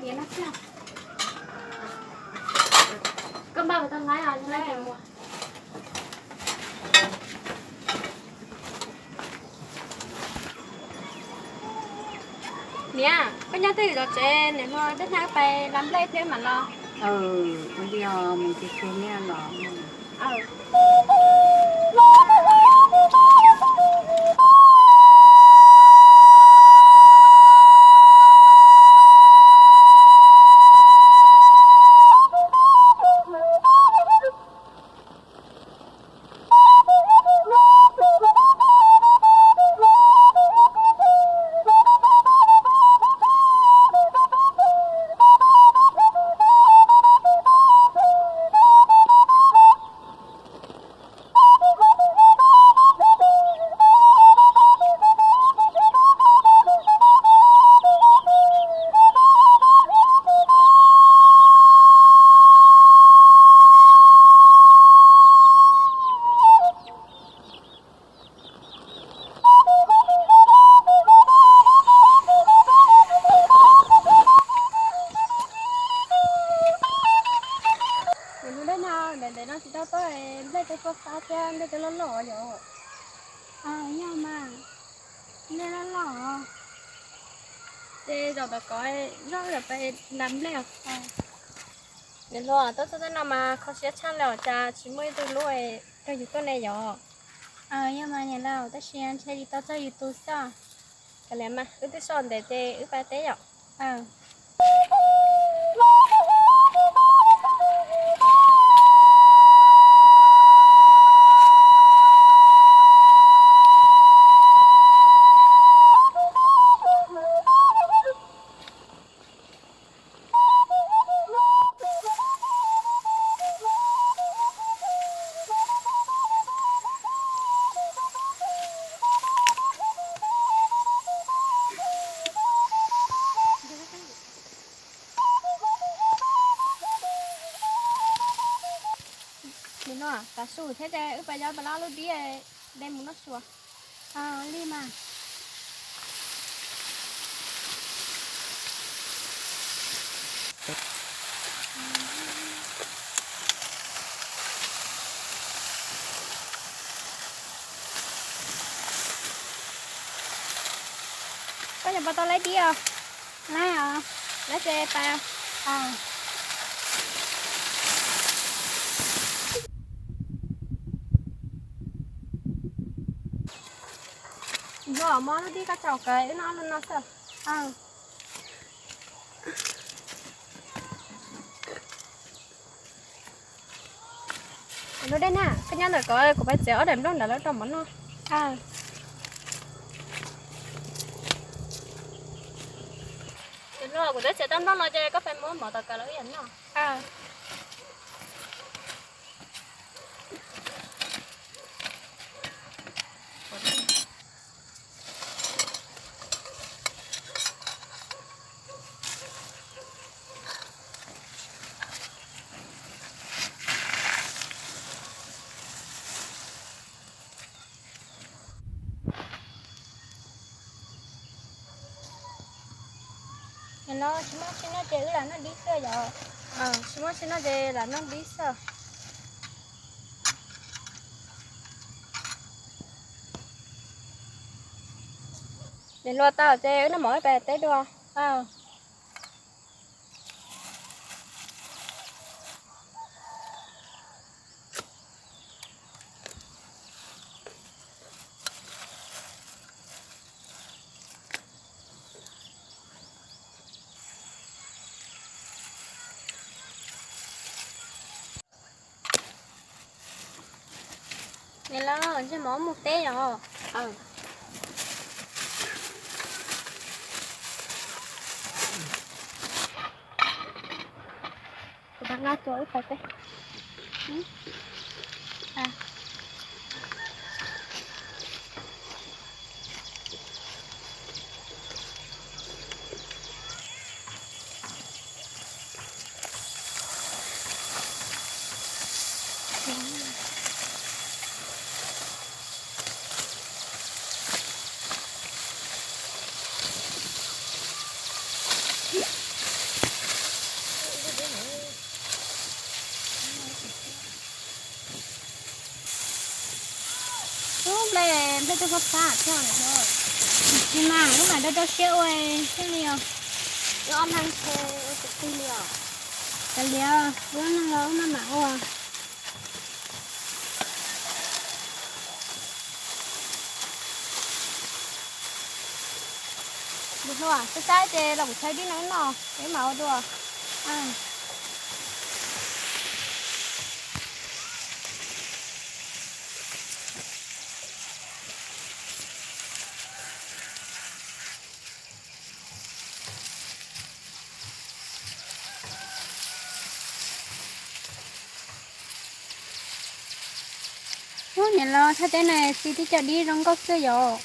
Koj npaj tau lawm os, lawm. Niam, koj nyob twj ywm zov tsev, niam hluas dej nag pais la nplej thiab mam los. Mus tsis tshua nyiaj los. Kuv hlub dej nag, ntev ntev no tsis tau tuaj, nplej twb tuaj fab thiab nplej twb loj loj yom. Yog mas, nplej loj loj. Ces zaum tom qab zoj pais la nplej os. Niam hluas, tuaj txog tej no mas kho siab tshaj li os, cas tsis muaj ib tug hlub kawg yus tuaj ne yom? Yog mas niam laus, tab sis ntshe tsis tau txog yus tus xwb. Kav liam mas, wb twb soj ntev ces wb pais teb yom. Nim no tav su thiab ces wb pais coj peb lub dib de mus noj su. Li mas. Koj yuav puas tau laib dib os? Laib os. Laib ces pais. Npog mov lub dib koj tsaus kawg, wb noj ob lub no xwb. Lub dej nag, koj nyob ntawm ko, kuv pais txiav ob daim nplooj ntawd los rau mov noj. Kuv twb txiav tau nplooj no ces koj pais muab mov tom kawg los wb yuav noj. Nim no tsis muaj tsi noj ces wb lam noj dib xwb yom. Tsis muaj tsi noj ces lam noj dib xwb. Nim luag tau ces wb noj mov wb pais teb dua. Nim no ntsej muag mus teb yom. Kuv nqa cua wb pais teb. Tsis mas, wb mam rau rau siab ua thiaj li os. Wb ob leeg ces ua tus twg li os? Kav liam, wb ob leeg los wb maj mam ua. Saib saib ces los kuv tshaj dib no wb noj, wb mam ua dua. Ub, niam laus, thaj teb no txiv tib co dib zoo nkauj xwb yom.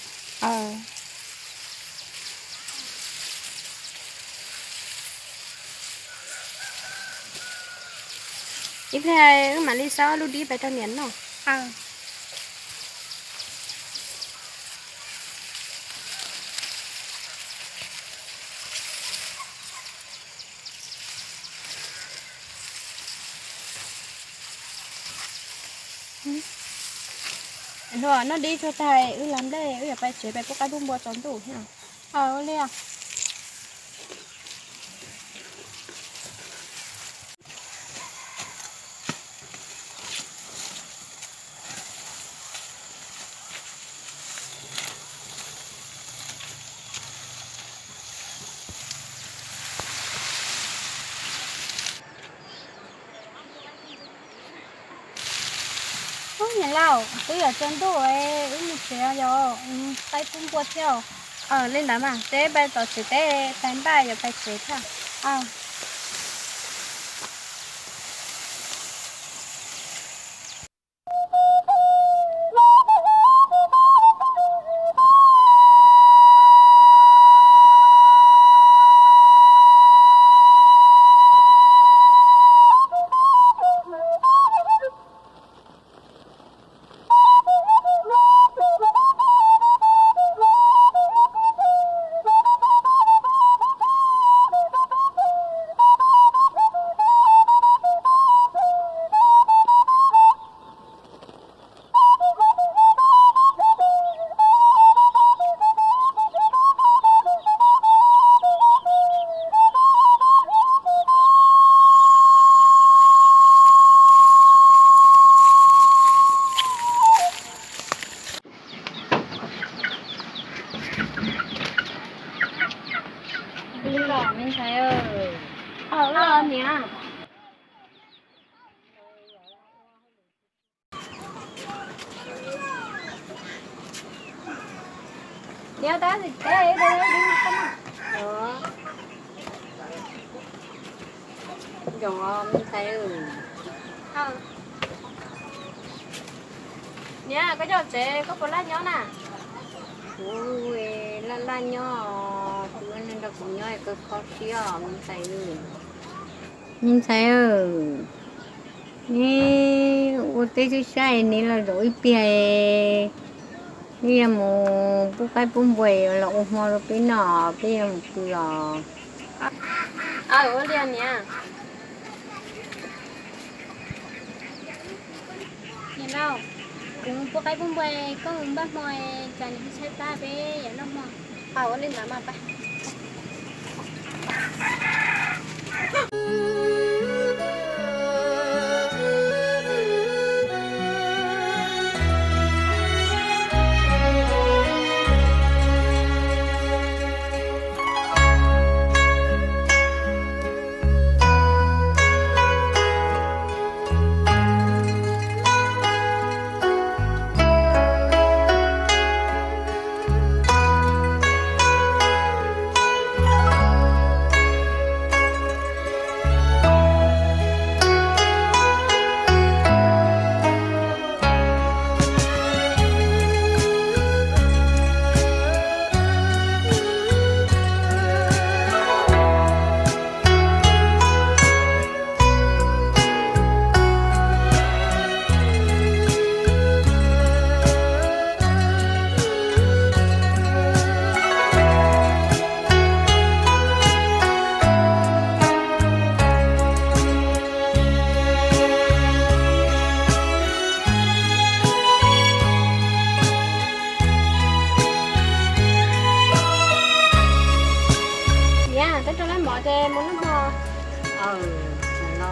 Ib pliag wb mam li xa lub dib pais rau niam noj. Hluas, noj dib tsuag tag wb lam nplej, wb yuav pais tsev pais pub qaib pub npua tsaus ntuj thiab. Ua li. Ub, niam laus, twb yuav tsaus ntuj, wb mus tsev yom, qaib pub npua thiab. Li ntawd mas, ces peb tom tsev teb, peb npaj yuav pais tsev thiab. Los me ntxhais, los niam. Niam, tab sis teb, ntxoos me ntxhais. Niam, koj coj tsev koj puas laj nyob na? Kuv laj laj nyob, kuv nrog kuv nyob kawg kho siab me ntxhais. Me ntxhais, neb ua teb sib saib, neb los zaum ib pliag, neb yuav mus pub qaib pub npua los ua hmo rau peb noj, peb yuav mus pw os. Ua li niam. Niam laus, kuv mus pub qaib pub npua, koj mus npaj hmo, tsam niam tshaib plab peb yuav noj hmo. Ua li ntawd mas pab. Ces mus noj mov, no